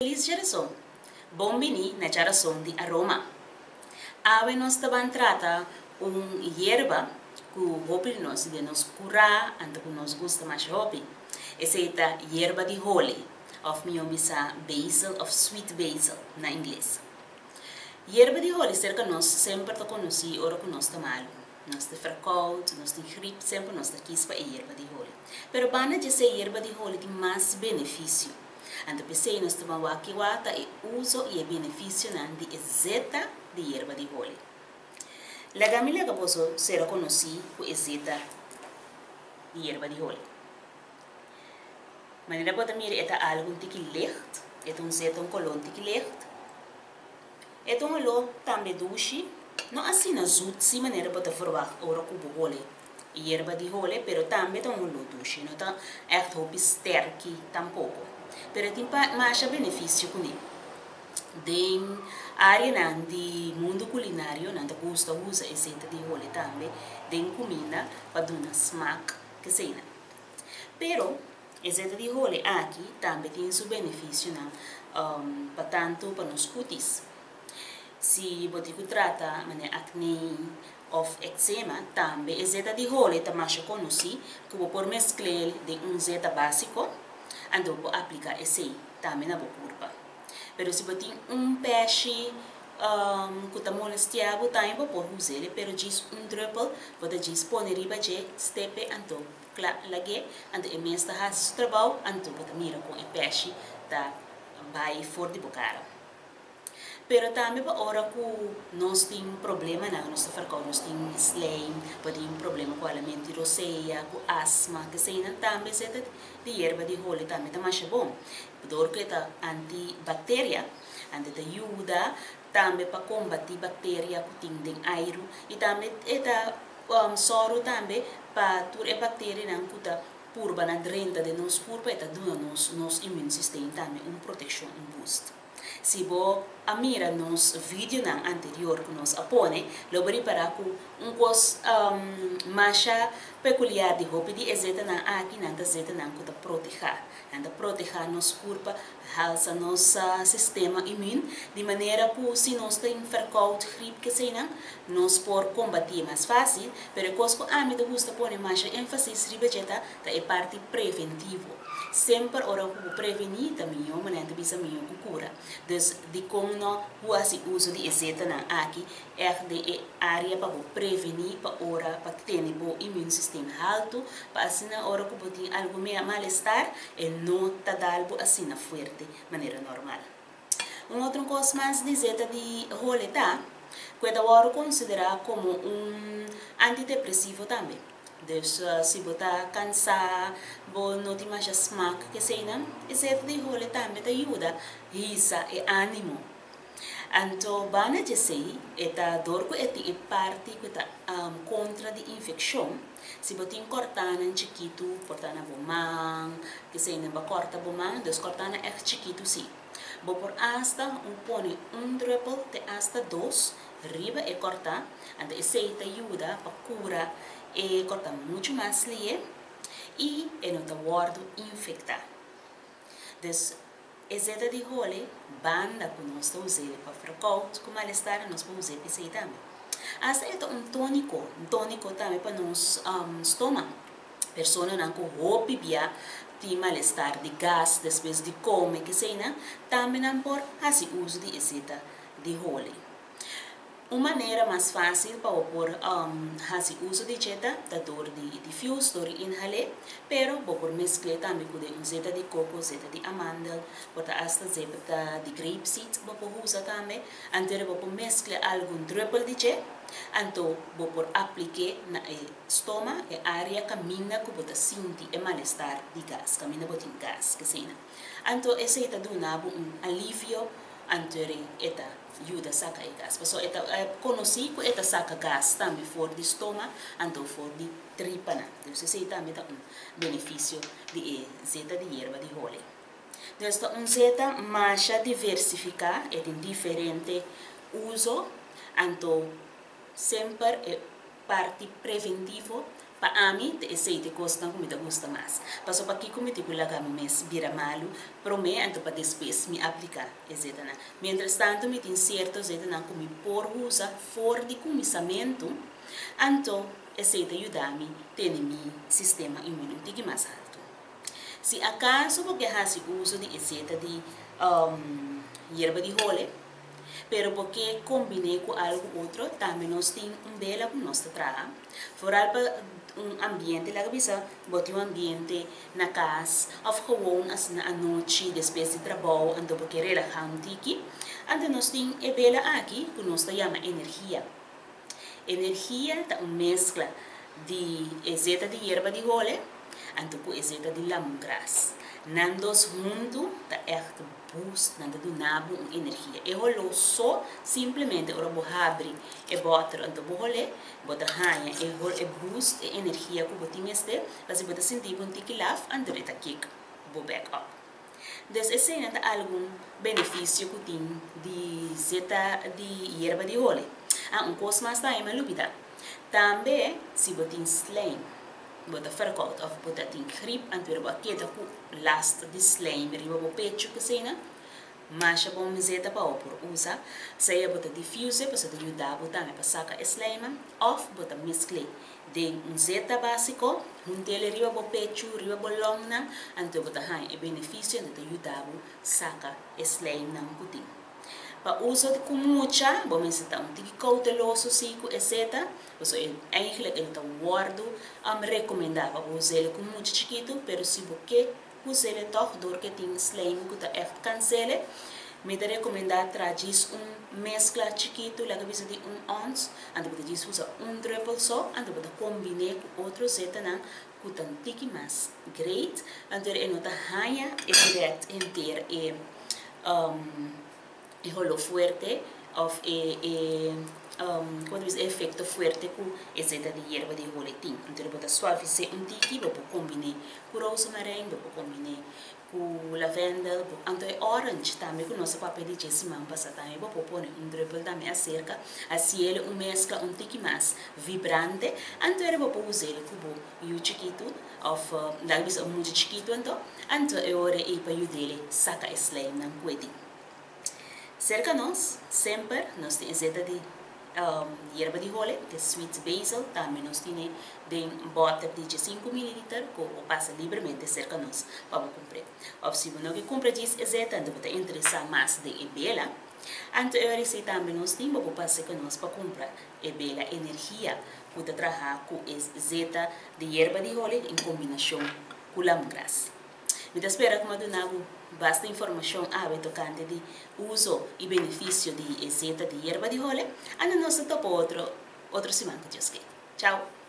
Felis Djarason! Bon bini na Djarason di Aroma! Awe nos ta ban trata un yerba ku hopi di nos den nos kurá anto ku nos gusta masha hopi. Esei ta yerba di holi òf mihó bisa basil òf sweet basil na ingles. Yerba di holi serka nos semper ta konosí ora ku nos ta malu. Nos ta verkoud, nos tin grip, semper nos ta kis pa e yerba di holi. Pero banda djesei yerba di holi tin mas benefisio. Anto p'esei nos ta ban wak kiwa ta e uso i e benefisionan di e zeta di yerba di holi. Laga mi laga boso sera konosí ku e zeta di yerba di holi. Manera bo ta mira e ta algu un tiki licht, e ta un zeta un koló un tiki licht. E ta un oló tambe dushi, no asina zut si manera bo ta verwagt ora ku bo hole yerba di hole, pero tambe ta un oló dushi, no ta ègt hopi sterki tampoko. Pero e tin masha benefisio kuné. Den áreanan di mundu kulinario nan ta gusta usa e zeta di hole tambe den kuminda pa duna smak keseinan. Pero E zeta di hole aki tambe tin su beneficionan pa tanto pa nos cutis. Si bo tin cu trata manera acné of eczema tambe e zeta di hole ta masha conoci cu bo por mezcl'el den un zeta basico anto bo por aplica esey tambe na bo curpa. Pero si bo tin un peshi cu ta molestia bo tambe bo por us'el pero djis un druppel bo ta djis pone riba dje stepe anto Kla lag'é, anto e mes ta hasi su trabou, anto bo ta mira kon e pèshi ta bai for di bo kara. Pero tambe pa ora ku nos tin problemanan, nos ta ferkou, nos tin slijm, bo tin problema ku alamento di rosea, ku asma, keseinan tambe zeta di yerba di holi tambe ta masha bon. Dor ku e ta antibacteria, anto e ta yuda tambe pa kombatí bakteria ku tin den airu i tambe e ta Sòru tambe pa tur e bakterianan ku ta purba na drenta den nos kurpa e ta duna nos nos immuunsysteem tambe un protekshon, un boost. Si bo a mira nos videonan anterior ku nos a pone, lo bo ripará ku un kos masha pekuliar di hopi di e zetanan aki, nan ta zetanan ku ta protehá. Nan ta protehá nos kurpa, halsa nos sistema immuun, di manera ku si nos tin verkoud, griep, keseinan, nos por kombatié mas fásil. Pero e kos ku ami ta gusta pone masha énfasis riba dje ta, ta e parti preventivo. Semper ora ku bo prevení ta mihó, manera nan ta bisa mihó ku kura. Dus dikon no bo hasi uso di e zetanan aki ègt den e área pa bo prevení pa ora pa tene bo immuunsysteem haltu pa asina ora ku bo tin algun malestar e no ta dal bo asina fuerte manera normal. Un otro kos mas di zeta di hole ta ku e ta wòrdu konsiderá komo un antidepresivo tambe. Dus si bo ta kansá, bo no tin masha smak keseinan, e zeta di hole tambe ta yuda hisa e ánimo. Anto banda djesei e ta dor ku e tin e parti ku ta kontra di infekshon, si bo tin kòrtánan chikitu por ta na bo man, keseinan bo a kòrta bo man, dus kòrtánan ègt chikitu si. Bo por asta un pone un drùpel te asta dos riba e kòrtá, anto esei ta yuda pa kura e kòrtá muchu mas lié i e no ta wòrdu infektá. Dus E zeta di hole banda ku nos ta us'é pa verkoud ku malestar nos por us'é p'esei tambe. Asta e ta un tóniko, un tóniko tambe pa nos stoma. Personanan ku hopi bia tin malestar di gas despues di kome keseinan tambe nan por hasi uso di e zeta di hole. Un manera mas fásil pa bo por hasi uso di dje ta ta dor di diffuse, dor di inhal'é, pero bo por meskl'é tambe ku den un zeta di koko, zeta di amandel, por ta asta zeta di grapeseed bo por usa tambe. Anto bo por meskla algun drùpel di dje, anto bo por aplik'é na e stoma, e área kaminda ku bo ta sinti e malestar di gas, kaminda bo tin gas, keseinan. Anto esei ta duna bo un alivio, anto e ta yuda saka e gas. Pasobra e ta konosí ku e ta saka gas tambe for di stoma anto for di tripanan. Dus esei tambe ta un benefisio di e zeta di yerba di hole. Dus ta un zeta masha diversifiká, e tin diferente uso, anto semper e parti preventivo. Pa ami, ta esei ta e kosnan ku mi ta gusta mas. Paso pakiko mi tin ku laga mi mes bira malu promé anto pa despues mi apliká e zetanan? Mientrastantu mi tin sierto zetanan ku mi por usa for di kuminsamentu, anto esei ta yuda mi tene mi sistema inmún un tiki mas haltu. Si akaso bo ke hasi uso di e zeta di yerba di hole, pero bo ke kombiné ku algu otro, tambe nos tin un bela ku nos ta traha. Foral pa un ambiente, laga bisa bo tin un ambiente na kas òf gewoon asina anochi despues di trabou anto bo ke relahá un tiki, anto nos tin e bela aki ku nos ta yama energia. Energia ta un meskla di e zeta di yerba di hole anto ku e zeta di lamongras. Nan dos huntu ta ègt boost, nan ta duna bo un energia. E holó so simplemente ora bo habri e bòter anto bo hol'é, bo ta haña e e boost, e energia ku bo tin mester, pasobra bo ta sinti bo un tiki laf anto e ta kick bo back up. Dus eseinan ta algun benefisio ku tin di zeta di yerba di hole. Ah, un kos mas tambe mi a lubida. Tambe si bo tin slijm, bo ta verkoud òf bo ta tin grip, anto bo a keda ku last di slijm riba bo pechu ku eseinan, masha bon mi zeta pa bo por usa. Sea bo ta diffuse, pasobra ta yuda bo tambe pa saka e slijmnan, òf bo ta meskl'é Den un zeta básiko, hunt'el riba bo pechu, riba bo lòngnan, anto bo ta haña e benefisio anto ta yuda bo saka e slijmnan ku tin. Pa uso di ku mucha, bo mester ta un tiki kouteloso si ku e zeta, pasobra e eigentlik e no ta wòrdu rekomendá pa bo us'el ku mucha chikitu, pero si bo ke us'el tòg dor ku e tin slijm ku ta ègt kansel'e, mi ta rekomendá traha djis un meskla chikitu, laga bisa di un ons, anto bo ta djis usa un drùpel so, anto bo ta kombiné ku otro zetanan ku ta un tiki mas great, anto e no ta haña e dirèkt henter e e holó fuerte òf e e komo ta bisa e efekto fuerte ku e zeta di yerba di hole tin. Anto bo ta suavis'é un tiki, bo por kombiné ku rozemarijn, bo por kombiné ku lavendel, bo anto e orange tambe ku nos a papia di dje siman pasá tambe bo por pone un drùpel tambe aserka, hasiel un meskla un tiki mas vibrante, anto ora bo por us'el ku bo yu chikitu òf laga bisa un mucha chikitu anto, anto e ora ei pa yud'el saka e slijmnan ku e tin. Serka nos semper nos tin e zeta di yerba di hole, e sweet basil, tambe nos tine den bòter di diesinku mililiter ku bo pasa libremente serka nos pa bo kumpr'é. Òf si bo no ke kumpra djis e zeta anto bo ta interesá mas den e bela, anto e ora esei tambe nos tin bo por pasa serka nos pa kumpra e bela energia ku ta traha ku e zeta di yerba di hole en kombinashon ku lamgras. Mi ta spera ku mi a duna bo basta informashon awe tokante di uso i benefisio di e zeta di yerba di hole. Anda nos ta topa otro otro siman ku Dios ke. Chao!